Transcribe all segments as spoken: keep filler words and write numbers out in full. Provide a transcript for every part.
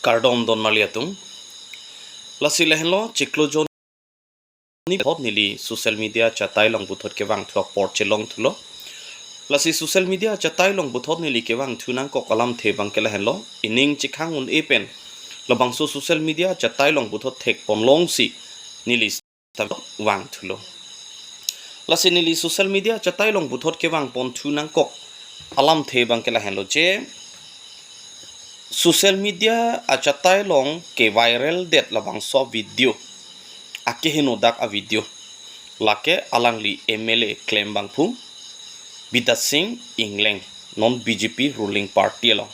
Kardom don marli atum. Lasi lahenlo chiklo jon ni thot neli social media achatai along puthot kevang thu apor chelong thulo. Lasi social media achatai along puthot neli kevang thu nangkok alamthe abangke lahenlo. Ining chekhang un-e pen labangso social media achatai along puthot thek ponlongsi neli tam vang thulo. Lasi neli social media achatai along puthot kevang pon thu nangkok alamthe abangke lahenlo je social media achatai along keviral det labangso video, akehenodak avideo, lake alangli M L A klem abangphu, Bidya Sing Engleng, non B J P ruling party along.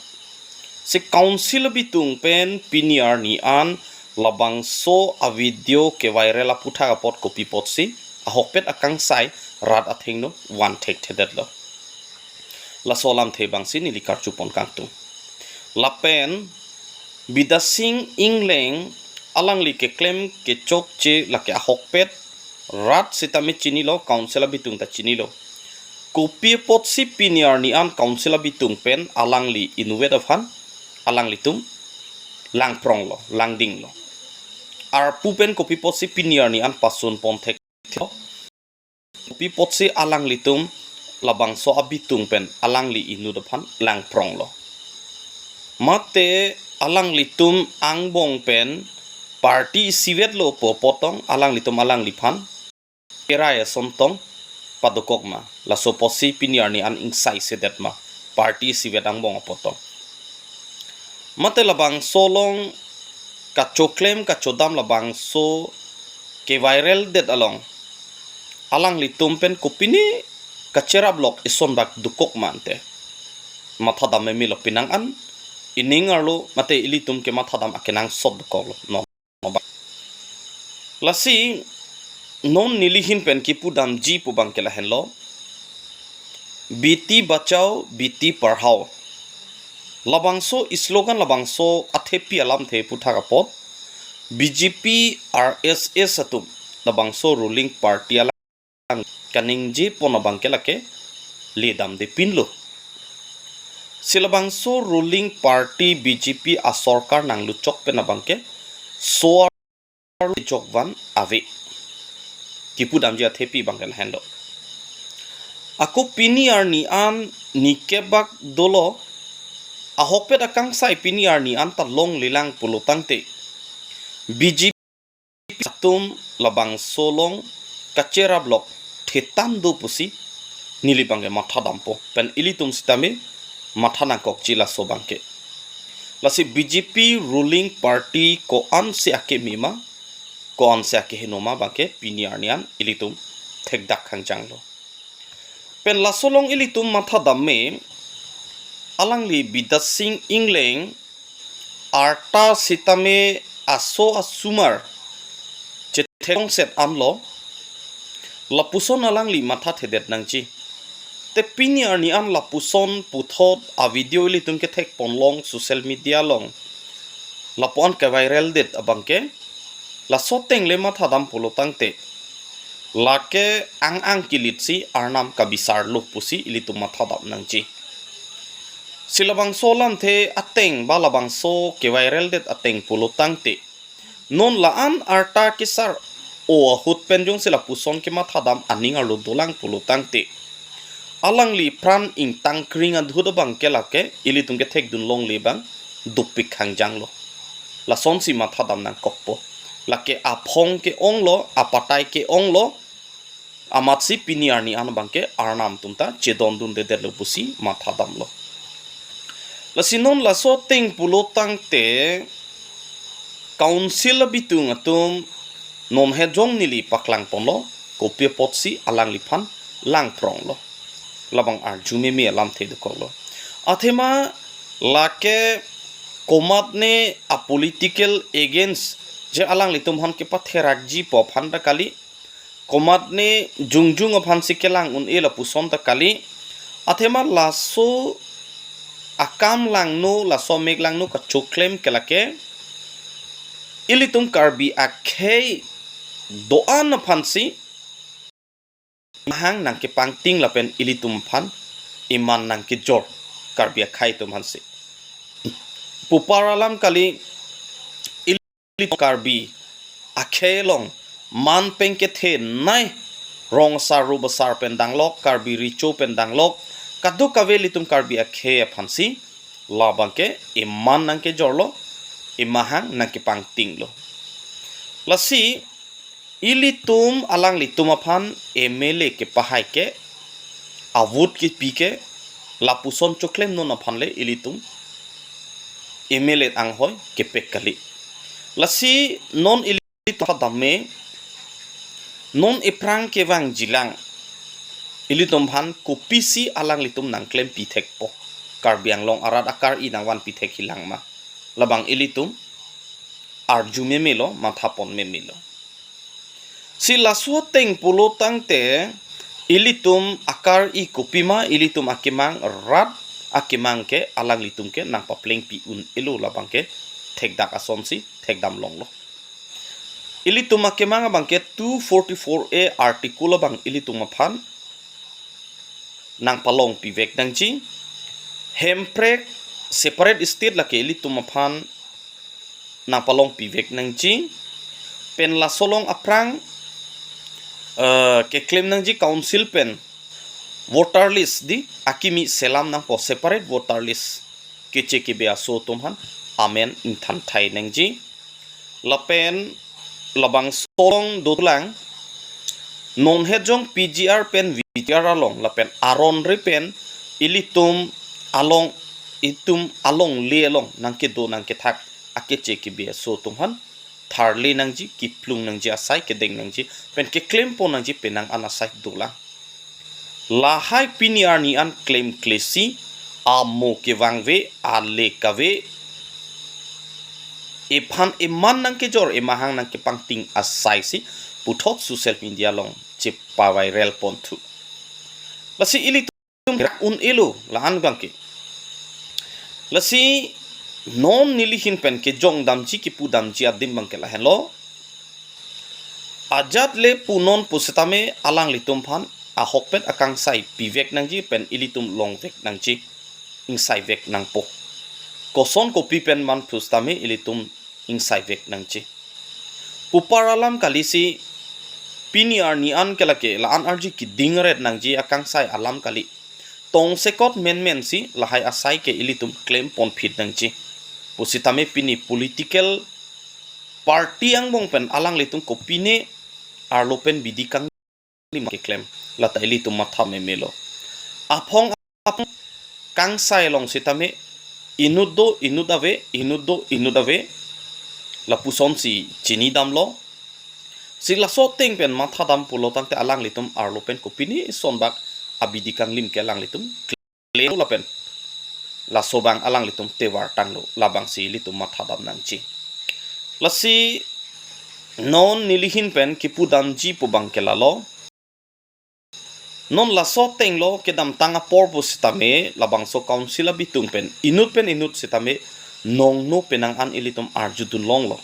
Si council abitung pen pini arni an labangso avideo keviral aphuthak apot kopi apotsi ahokpet akangsai rat athengno van thekthedetlo. Laso alamthe abangsi neli karchupon kangtung. Lapen Bidya Sing Engleng alangli keklem kechokche lake ahokpet rat sitame chinilo, council abitung ta chinilo. Kopi apotsi pini arni an council abitung pen alangli inutvet aphan alanglitum langpronglo, langdinglo. Arpu pen kopi apotsi pini arni an pasun pon thek, kopi apotsi alanglitum labangso abitung pen alangli inut aphan langpronglo. Mate alanglitum angbong pen party isivetlo pu apot tong alanglitum alangliphan kerai ason tong padokok ma. Laso apotsi pini arni an ingsai sedet ma, party isivet angbong apot tong. Mate labangso along kachoklem kachodam labangso keviral det along alanglitum pen kopine kacheraplok ison bak dokok ma ante. Mathadam memelo, penang an ining arlo mate ilitum kemathadam akenangsot dokoklo. No. Lasi non neli ahin pen kipudamji pu abangke lahenlo, Beti Bachao, Beti Padhao. Labangso slogan, labangso athepi alamthe aphuthak apot B J P R S S atum, labangso ruling party alang kaningje pon abangke lake ledamde pinlo. Si labangso ruling party B J P asorkar nangluchok pen abangke so-ar chokvan ave. Kipudamji athepi abangke lahenlo. Ako pini arni an nikep bak dolo, ahokpet akangsai pini arni an ta longlelang pulo tangte B J P atum labangso along kacheraplok thetan do pusi neli abangke mathadampo, pen ilitum sitame matha nangkokji laso abangke. Lasi B J P ruling party ko-ansi akeme ma, ko-ansi akeheno ma abangke pini arni an ilitum thekdak khangjanglo. Pen laso along ilitum mathadam me, alangli Bidya Sing Engleng arta sitame aso asomar chethekongset anlo, lapuson alangli mathathedet nangji. Te pini arni an lapuson puthot avideo ilitum kethek ponlong social media along, lapu-an keviral det abangke, laso ateng le mathadam pulo tangte, lake ang-ang kelitsi Arnam kabisarlo pusi ilitum mathadam nangji. Si labangso alamthe ateng ba labangso keviral det ateng pulo tangte, non la-an arta kesar-o ahut pen jongsi lapuson kemathadam aning arlo dolang pulo tangte, alangli apran ingtangkring ahut abangke lake ilitum kethekdun longle abang dopik khangjanglo. Lasonsi mathadam nangkokpo. Lake aphong ke-onglo, apatai ke-onglo, amatsi pini arni an abangke Arnam atum ta chedondundedetlo pusi mathadamlo. Lasi non laso ateng pulo tangte council abitung atum non hejong neli paklang ponlo, kopi apotsi alangliphan langpronglo. Labang arju meme alamthe dokoklo. Athema lake komatne a political against je alanglitum aphan kepatherakji pu aphan ta kali, komatne jongjung aphansi kelang un-e lapuson ta kali, athema laso akam langno, laso amek langno kachoklem ke lake ilitum Karbi akhei do-an aphansi mahang nangkepangting lapen ilitum aphan iman nangkejor, Karbi akhei atum aphansi. Pupar alam kali, Karbi akhei along man pen kethenei rong asar rup asar pen danglok, Karbi Recho pen danglok, kadokave ilitum Karbi akhei aphansi labangke iman nangkejorlo, imahang nangkepangtinglo. Lasi ilitum alanglitum aphan M L A kepahai ke, a-vote kepi ke, lapuson choklemnon aphan le ilitum M L A anghoi kepek kali. Lasi non ilitum padam me, non iphrang kevangjilang, ilitum aphan kopisi alanglitum nangklempi thekpo, Karbi Anglong arat akar-i nangvanpi thekji lang ma, labang ilitum arju memelo, mathapon memelo. Si laso ateng pulo tangte ilitum akar-i kopima, ilitum akemang, rat akemang ke alanglitum ke nangpaplengpi un-elo, labangke thekdak asonsi thekdam longlo. Ilitum akemang abangke two forty-four A article abang ilitum aphan nangpalongpivek nangji. Hemprek separate state lake ilitum aphan nangpalongpivek nangji. Pen laso along aphrang, eh, keklem nangji council pen voter list di akimi selam nangpo, separate voter list, keche kebe aso atum aphan amen ingthanthai nangji. Lapen labangso along dolang, non hejong P G R pen V G R along lapen aron re pen ilitum along, itum alongle along nangkedo nangkethak akeche kebe aso atum aphan tharle nangji, kiplung nangji, asai kedeng nangji, pen keklempon nangji, penang an asai dolang. Lahai pini arni an klemklesi, amo kevangve, ale kave, iphan iman nangkejor, imahang nangkepangting asaisi puthot social media along chepaviralponthu. Lasi ilitum un-elo la-an abangke. Lasi non neli ahin pen kejongdamji, kipudamji adim abangke lahenlo. Ajat le punon pusitame alanglitum aphan ahok pen akangsai pivek nangji pen ilitum longvek nangji, ingsaivek nangpo. Koson kopi pen man pusitame ilitum ingsaivek nangji. Pupar alam kalisi pini arni an ke lake la-an arji keding ret nangji akangsai alam kali. Tongsekot menmensi lahai asai ke ilitum klemponphit nangji. Pusitame pini political party angbong pen alanglitum kopine arlo pen bidi kanglim keklem, lata ilitum matha memelo. Aphong aphong kangsai along sitame inut do inut ave, inut do inut ave, lapusonsi chinidamlo. Si laso ateng pen mathadam pulo tangte alanglitum arlo pen kopine sonbak abidi kanglim ke alanglitum klem lapen laso abang alanglitum tevar tanglo, labangsi ilitum mathadam nangji. Lasi non neli ahin pen kipudamji pu abangke lalo. Non laso atenglo kedamtang apor pusitame labangso council abitung pen inut pen inut sitame nongno penang an ilitum arjudun longlo.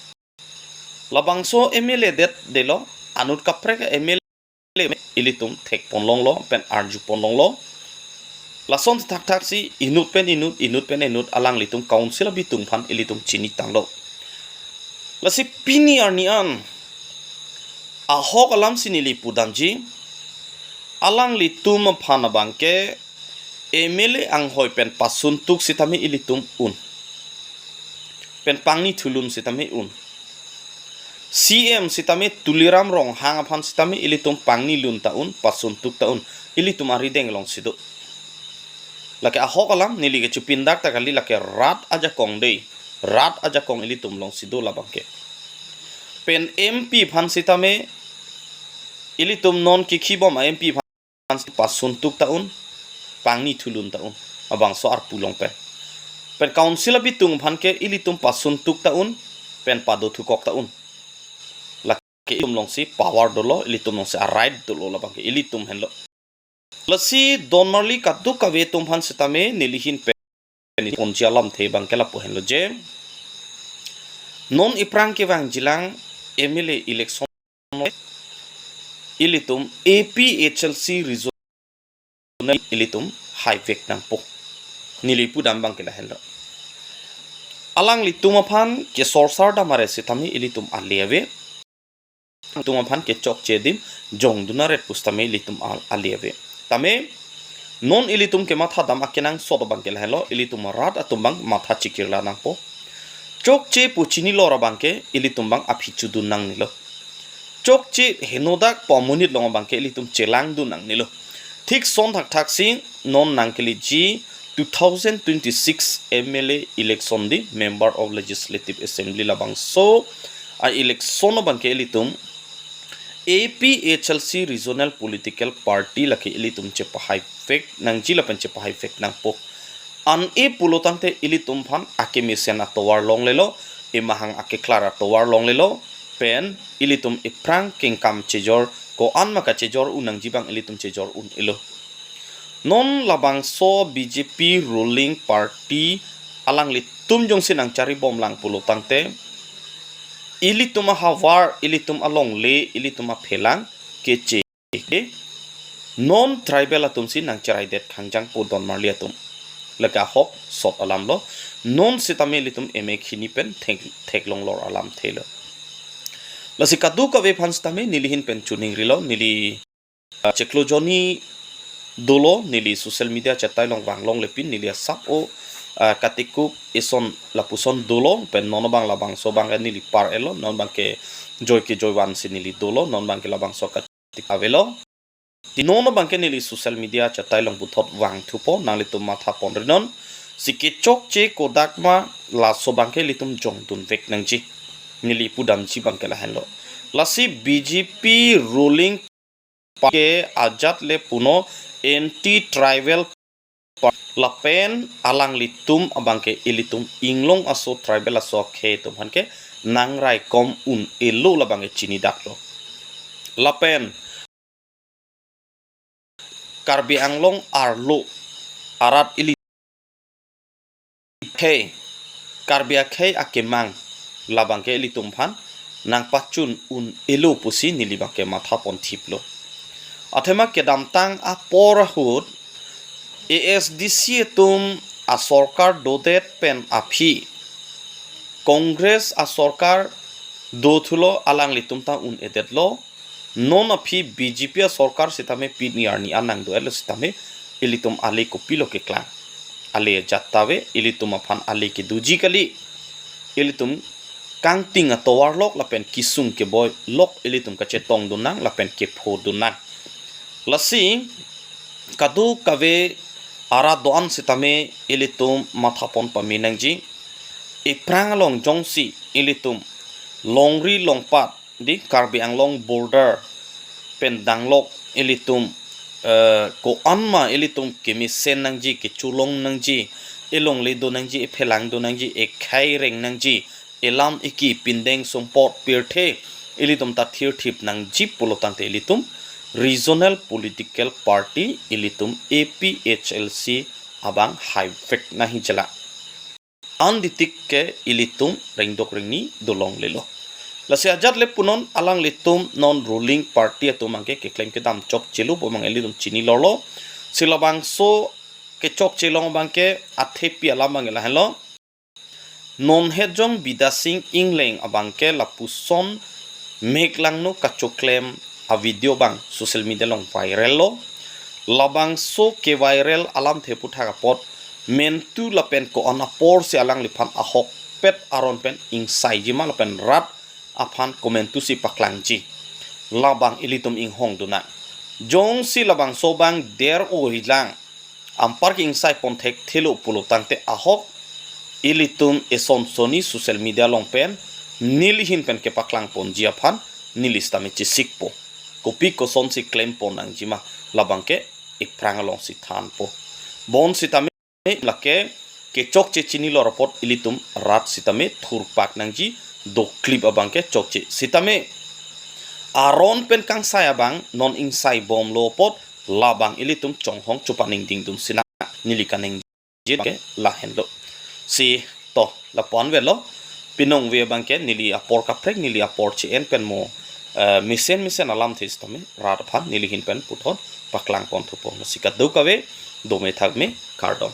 Labangso M L A det delo, anut kaprek M L A ilitum thekpon longlo pen arjupon longlo. Lason thakthak si inut pen inut, inut pen inut alanglitum council abitung aphan ilitum chinitanglo. Lasi pini arni an ahok alamsi neli pudamji, alanglitum aphan abangke M L A anghoi pen pasuntuk sitame ilitum un, pen pangni thulun sitame un. C M sitame Tuliram Ronghang aphan sitame ilitum pangni lun ta un, pasuntuk ta un, ilitum arideng alongsi do. Lake ahok alam neli kechupindak ta kali, lake rat ajakong dei, rat ajakong ilitum alongsi do labangke. Pen M P aphan sitame ilitum non kikhibom a-M P aphan pasuntuk ta un, pangni thulun ta un, labangso arpu along pen. Pen council abitung aphan ke ilitum pasuntuk ta un, pen padothukok ta un. Lake ilitum alongsi power dolo, ilitum alongsi a-right dolo, labangke ilitum henlo. Lasi donmarli kadokave atum aphan sitame neli ahin pen ponji alamthe abangke lapu henlo je, non iphrang kevangjilang M L A election ilitum A P H L C regional ilitum haivek nangpo. Neli pudam abangke lahenlo. alanglitum aphan kesorsar dam are sitame ilitum ale ave. Atum aphan kechokche adim jongdun aret pusitame ilitum al-, ale ave. Tame non ilitum kematha dam akenangsot abang ke lahenlo, ilitum rat atum abang matha chikirla nangpo. Chokche pu chinilo ra abang ke ilitum abang aphi chodun nangnelo. Chokche henodak pu amonit along abang ke ilitum chelangdun nangnelo. Thik ason thakthak si non nangkeleji two thousand twenty-six M L A election di Member of Legislative Assembly labangso a-election abang ke ilitum A P H L C Regional Political Party lake ilitum chepahaivek nangji lapen chepahaivek nangpo. An-e pulo tangte ilitum aphan akemesen atovar longlelo, emahang akeklar atovar longlelo, pen ilitum iphrang kengkam chejor ko-an ma kachejor un nangji abang ilitum chejor un-elo. Non labangso B J P ruling party alanglitum jongsi nangcharibomlang pulo tangte, ilitum ahavar, ilitum alongle, ilitum aphelang keche ke non tribal atum si nangcheraidet khangjang pu don marli atum. Lake ahok sot alamlo, non sitame ilitum emek hini pen thek, theklonglor alamthelo. Lasi kadokave aphan sitame neli ahin pen choningrilo, neli, ah, chiklo jonni dolo, neli social media chetai along vanglongle pin, neli asap o, ah, katekup eson lapuson dolo, pen non abang labangso abang ke neli par-etlo, non abang ke joi kejoi vansi neli dolo, non abang ke labangso katik avelo. Ti non abang ke neli social media chetai along puthot vangthupo, nanglitum matha ponrinon. Si kechokche kodak ma laso abang ke ilitum jongdunvek nangji. Neli pudamji abang ke lahenlo. Lasi B J P ruling party ke ajat le puno anti tribal party lapen alanglitum abang ke ilitum inglong aso tribal aso akhei atum aphan ke nangraikom un-elo labang ke chinidaklo. Lapen Karbi Anglong arlo arat ili khei, Karbi akhei akemang labang ke ilitum aphan nangpachun un-elo pusi neli abang ke matha ponthiplo. Athema kedamtang apor ahut A S D C atum asorkar dodet pen aphi Congress asorkar dothulo, alanglitum ta un-edetlo. Non aphi B J P asorkar sitame pini arni an nangdo-etlo sitame ilitum ale kopilo keklang? Ale ajat ta ave, ilitum aphan ale kedoji kali. Ilitum kangting atovar lok lapen kesung keboi lok ilitum kachetongdun nang lapen kephodun nang. Lasi kadokave arat do-an sitame ilitum matha pon pame nangji. Iphrang along jongsi ilitum longri longpat di Karbi Anglong border pen danglok ilitum, eh, ko-an ma ilitum kemesen nangji, kecholong nangji, elongle do nangji, ephelang do nangji, ekhei reng nangji, elam eki pindeng sumpot pirthe ilitum ta thirthip nangji pulo tangte ilitum regional political party ilitum A P H L C abang haivek nangji la. An ditik ke ilitum rengdok rengni dolonglelo. Lasi ajat le punon alanglitum non ruling party atum abang ke keklem kedam chokchelo pu abang ilitum chinilorlo. Si labangso kechokche along abang ke athepi alam abang ke lahenlo. Non het jong Bidya Sing Engleng abang ke lapuson mek langno kachoklem a-video abang social media along viral lo. Labangso keviral alamthe aphuthak apot mentu lapen ko-an apor si alangliphan ahokpet aron pen ingsaiji ma lapen rat aphan komentu si paklangji, labang ilitum inghongdun nang. Jongsi labangso abang der-o hilang, anpar ke-ingsai pon thekthelo pulo tangte ahok ilitum eson sonni social media along pen neli ahin pen kepaklang ponji aphan neli sitame chesikpo. Kopi kosonsi klem pon nangji ma, labang ke iphrang alongsi thanpo. Bonsitame lake kechokche chinilor apot ilitum rat sitame thurpak nangji, doklip abang ke chokche sitame aron pen kangsai abang non ingsaibomlo apot labang ilitum chonghong chupaningdingdun sinang, neli kaningje ke lahenlo. Si to, lapu-an avelo, pinong ave abang ke neli apor kaprek, neli apor che-en pen mo, eh, mesen mesen alamthe sitame rat aphan neli ahin pen puthot paklang ponthupo. Si kadokave dome thakme, kardom.